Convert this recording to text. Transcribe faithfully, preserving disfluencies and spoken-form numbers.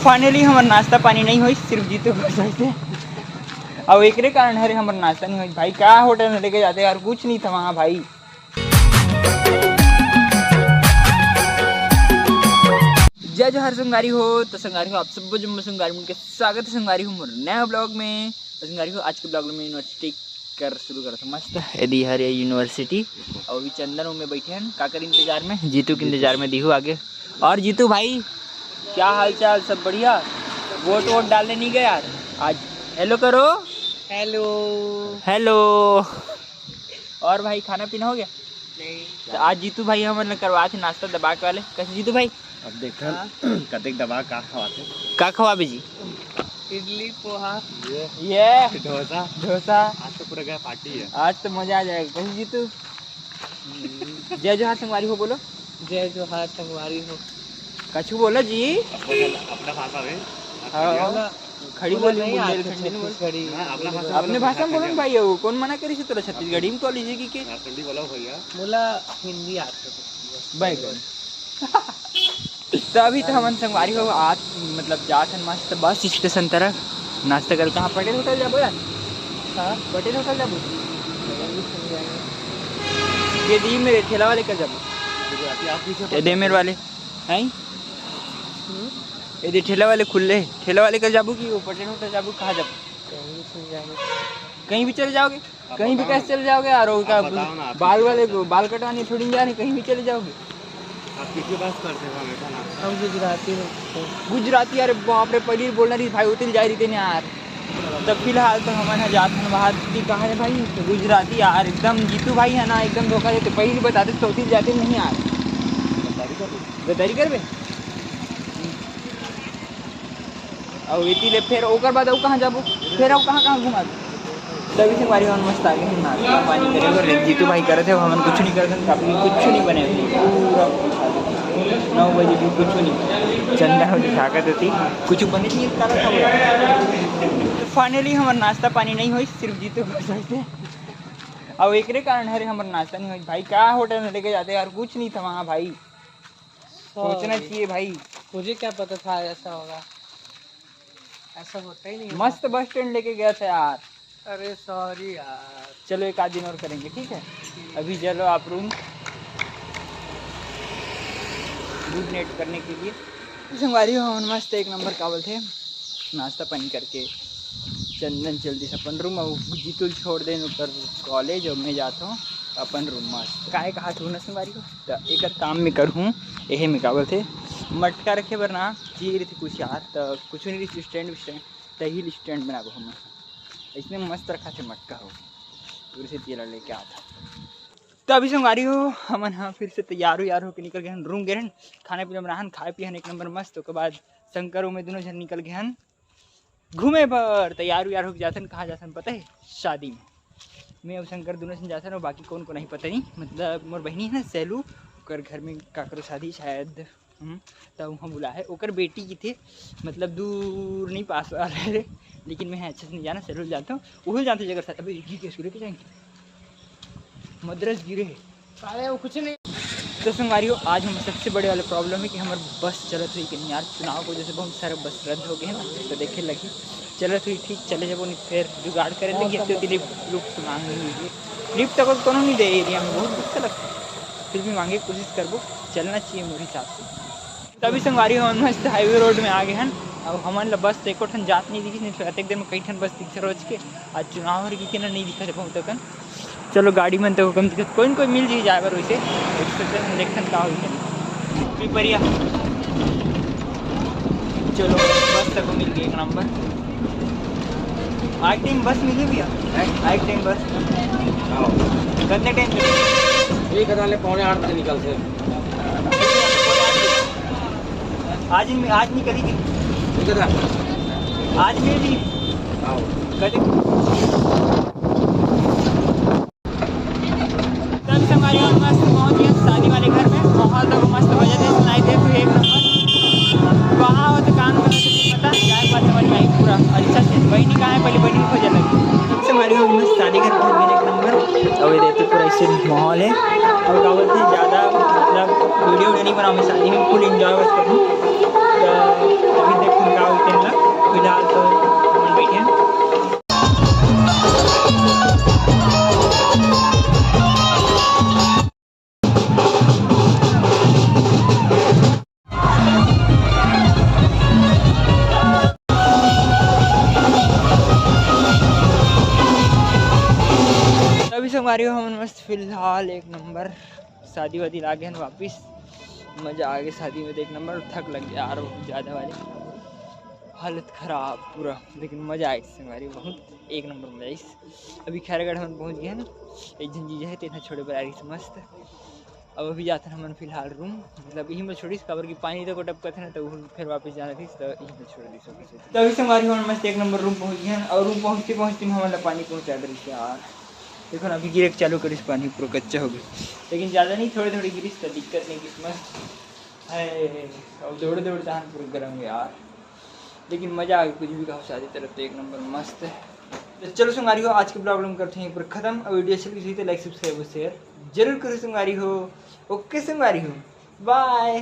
Finally हमर नाश्ता पानी नहीं होइस, सिर्फ जीतू के वजह से। अउ एकरे कारण हरे हमर नाश्ता नहीं होइस भाई। का होटल में लेके जाते यार, कुछ नहीं था वहाँ भाई। जय जोहार संगवारी हो। तो संगवारी हो, आप सब जम्मो संगवारी मन के स्वागत है संगवारी हो मोर नया ब्लॉग में। तो संगवारी हो, आज के ब्लॉग में यूनिवर्सिटी कर शुरू करत हन। मस्त एदी हरे यूनिवर्सिटी, अउ अभी चंदन में बैठे हैं, काकर इंतजार में, जीतू के इंतजार में, दिहू आगे। और जीतू भाई, क्या हाल चाल, सब बढ़िया? वोट वोट डालने नहीं गए यार आज? हेलो करो। हेलो। हेलो। और भाई, खाना पीना हो गया? नहीं। तो आज जीतू भाई हमन ल करवात हे नाश्ता दबा के वाले। कैसे जीतू भाई? अब देखन हाँ। कतेक दबा का खवाथे। का खवाबे जी? इडली, पोहा। ये ये डोसा। डोसा। आज तो पूरा घर पार्टी है। आज तो मजा आ जाएगा। कैसे जीतू? जय जोहार संगवारी हो बोलो। जय जोहार संगवारी हो। कछु बोलो जी। अपना, अपना भाषा में। हाँ। बोला, खड़ी बोला बोली, नहीं आते बुंदेलखंडी में बोल। छत्तीसगढ़ी। हाँ, अपना भाषा अपने बोलो, भाषा में बोलो ना भाई, वो कौन मना करी से तोला छत्तीसगढ़ी में तो लीजिए कि के? हाँ, हिंदी बोलो भैया। बोला हिंदी आते तो। बैगन। तो अभी तो हमन संगवारी हो आज, मतलब, जात हन मस्त बस स्टेशन तरफ नाश्ता कर। कहाँ पटेल होटल जाबो यार? हाँ। पटेल होटल जाबो। ये दी मेरे ठेला वाले कर जाबो। गुजराती आप पीछे ये दे मेरे वाले। हैं? हम्म? ये दे ठेला वाले खुले, ठेला वाले कर जाबो कि वो पटेल होटल जाबो, कहाँ जाबो? कहीं भी चले जाएंगे। कहीं भी चले जाओगे? आप कहीं भी बताओ कैसे ना। चले जाओगे यार? वो क्या आप बताओ ना, आप बाल किसी वाले को, बाल कटवाने थोड़ी जा रहे, कहीं भी चले जाओगे। आप किसके पास करते हो हमेशा ना? हम गुजराती में। गुजराती? अरे बाप रे, पहली बोलना रही भाई, उतिल जा रही थे ना यार। तो फिलहाल तो हमन ह जात हन बाहर। की कहा है भाई? गुजराती यार, एकदम जीतू भाई है ना, एकदम धोखा देते। पहली बताते तो उतिल जाते नहीं यार। गद्दारी करबे? अउ एती ले फेर ओकर बाद अउ कहाँ जाबो? फेर अउ कहाँ, कहाँ घुमाबो? तभी से हमारी मन मस्त आ गई है, नाश्ता पानी करे बर। जीतू भाई करे थे, हमन कुछ नहीं करते, काफी कुछ नहीं बने। पूरा नौ बजे भी कुछ नहीं। चंदा हो दिखा कर देती, कुछ बने नहीं, करता था। तो फाइनली हमारा नाश्ता पानी नहीं हुई, सिर्फ जीतू भाई से। अब एकरे कारण हरे हमारा नाश्ता नहीं हुई भाई। क्या होटल में लेके जाते यार, कुछ नहीं था वहाँ भाई। सोचना चाहिए भाई। मुझे क्या पता था ऐसा होगा, ऐसा होता ही नहीं होता। मस्त बस स्टैंड लेके गया था यार। अरे सॉरी यार। चलो, एक आध दिन और करेंगे, ठीक है? ठीक। अभी चलो आप रूम, गुड नाइट करने के लिए। संगवारी हो, हमन मस्त एक नंबर का बोलथे, नाश्ता पानी करके चंदन चल दिस अपन रूम। अउ जीतू ल छोड़ देन ओकर कॉलेज, अउ मैं जात हूँ अपन रूम मस्त। काय कहा तू न संगवारी हो? त एकर काम में करहूँ, एहे में का बोलथे, मटका रखे बर ना चाहिए रहिथे कुछ यार, त कुछ नहीं रहिथे स्टैंड विस्टैंड, त ही स्टैंड बनाबो हम। इसमें मस्त रखा थे मटका हो, फिर से तेला लेके आता। तो अभी संगवारी हो, हमन ह फिर से तैयार उयार होके निकल गए हन, रूम गए हन, खाना पीना बनाहन, खाए पिए हन एक नंबर मस्त। ओकर बाद शंकर अउ मैं दोनों झन निकल गए हन घूमे बर। तैयार उयार होके जाथन, कहाँ जाथन पता है? शादी में। मैं अउ शंकर दोनों झन जाथन, अउ बाकी कौन को नहीं पता नहीं, मतलब मोर बहिनी है ना सैलू, ओकर घर में काकरो शादी शायद। हम्म, त उहाँ बुला है, ओकर बेटी की थे, मतलब दूर नहीं, पास वाला है रे, लेकिन मैं अच्छा से नहीं जाना, जरूर जानता हूँ, वही जानते जगह साथ। अभी गिर के सूर्य के जाएंगे, मद्रस गिरे है। अरे वो कुछ नहीं। तो संगवारी हो, आज हम सबसे बड़े वाला प्रॉब्लम है कि हमारे बस चलत हुई कि नहीं यार, चुनाव की वजह से बहुत सारे बस रद्द हो गए हैं ना, तो देखे लगी चलत हुई ठीक चले जाबो, नहीं फिर जुगाड़ करे लगी, तो लिफ्ट लुफ्ट मांगनी हुई। लिफ्ट तक कोनो नहीं दे एरिया में, बहुत गुस्सा लगता है, फिर भी मांगे कोशिश करबो, चलना चाहिए मोर हिसाब से। तभी संगवारी हो, मस्त हाईवे रोड में आ गए हन। अब हमन ला बस एको ठन जात नहीं दिखिस, नहीं तो अतेक देर में कई ठन बस दिखथे रोज के। आज चुनाव हर के ना नहीं दिखत बहुत अकन। चलो गाड़ी मन तो कम दिखत, कोई न कोई मिल जी जाए बर वैसे, एक्सप्रेस में देखथन का होई कनी। पिपरिया। चलो बस तक मिल गई एक नंबर। आज टाइम बस मिली भैया? हैं? आज टाइम बस? हाँ। कितने टाइम से? एक हजार ले पौने आठ बजे निकलते हैं। आज ही, आज निकली थी। एक हजार। आज में भी? हाँ। कटे। तब से हमारे यहाँ मस्त पहुँच गए शादी वाले घर में। माहौल तो मस्त बजा दे, सुनाई दे तो एक नंबर। कहाँ हो तो कान में पता, जाए के बाद समझ में आई पूरा अच्छा से। बहनी कहाँ है, पहले बहनी खोजे लगी। तब से हमारे यहाँ मस्त शादी घर पहुँच गए एक नंबर। अब ये देखते पूरा ऐसे माहौल है। और क्या बोलते हैं, ज़्यादा मतलब वीडियो वीडियो नहीं बनाऊँ मैं शादी में, फुल एंजॉय बस करूँ। तो अभी देखते हैं क्या संगवारी हो, हमन मस्त फिलहाल एक नंबर शादी वादी ला गे हन वापिस। मजा आ गे शादी में, तो एक नंबर। थक लग गया यार बहुत ज्यादा वाली, हालत खराब पूरा, लेकिन मजा आइस संगवारी, बहुत एक नंबर मजा आइस। अभी खैरागढ़ हमन पहुंच गए हन, एक झन जीजा हे तेन ह छोड़े बर आ रहिस मस्त। अब अभी जाथन हमन फिलहाल रूम, मतलब इही में छोड़िस, काबर कि पानी तक टपकत हे ना, तो फिर वापस जाना रहिस, तो इही में छोड़ दिस। तो अभी संगवारी हमन मस्त एक नंबर रूम पहुंच गए हन, और रूम पहुंचते पहुंचते में हमन ला पानी पहुंचा दे रहिस यार। देखो ना, अभी गिरे के चालू करिस पानी, पूरा कच्चा हो गइस, लेकिन ज्यादा नहीं, थोड़े थोड़े गिरिस, तो दिक्कत नहीं गिस, मस्त है। अब दौड़े दौड़े तहान पूरा गरम यार, लेकिन मजा आ गया, कुछ भी कहो शादी तरफ तो एक नंबर मस्त है। तो चलो संगवारी हो, आज के ब्लॉग हम करते हैं पूरा खत्म। और वीडियो अच्छी लगी तो लाइक, सब्सक्राइब और शेयर जरूर करो संगवारी हो। ओके संगवारी हो, बाय।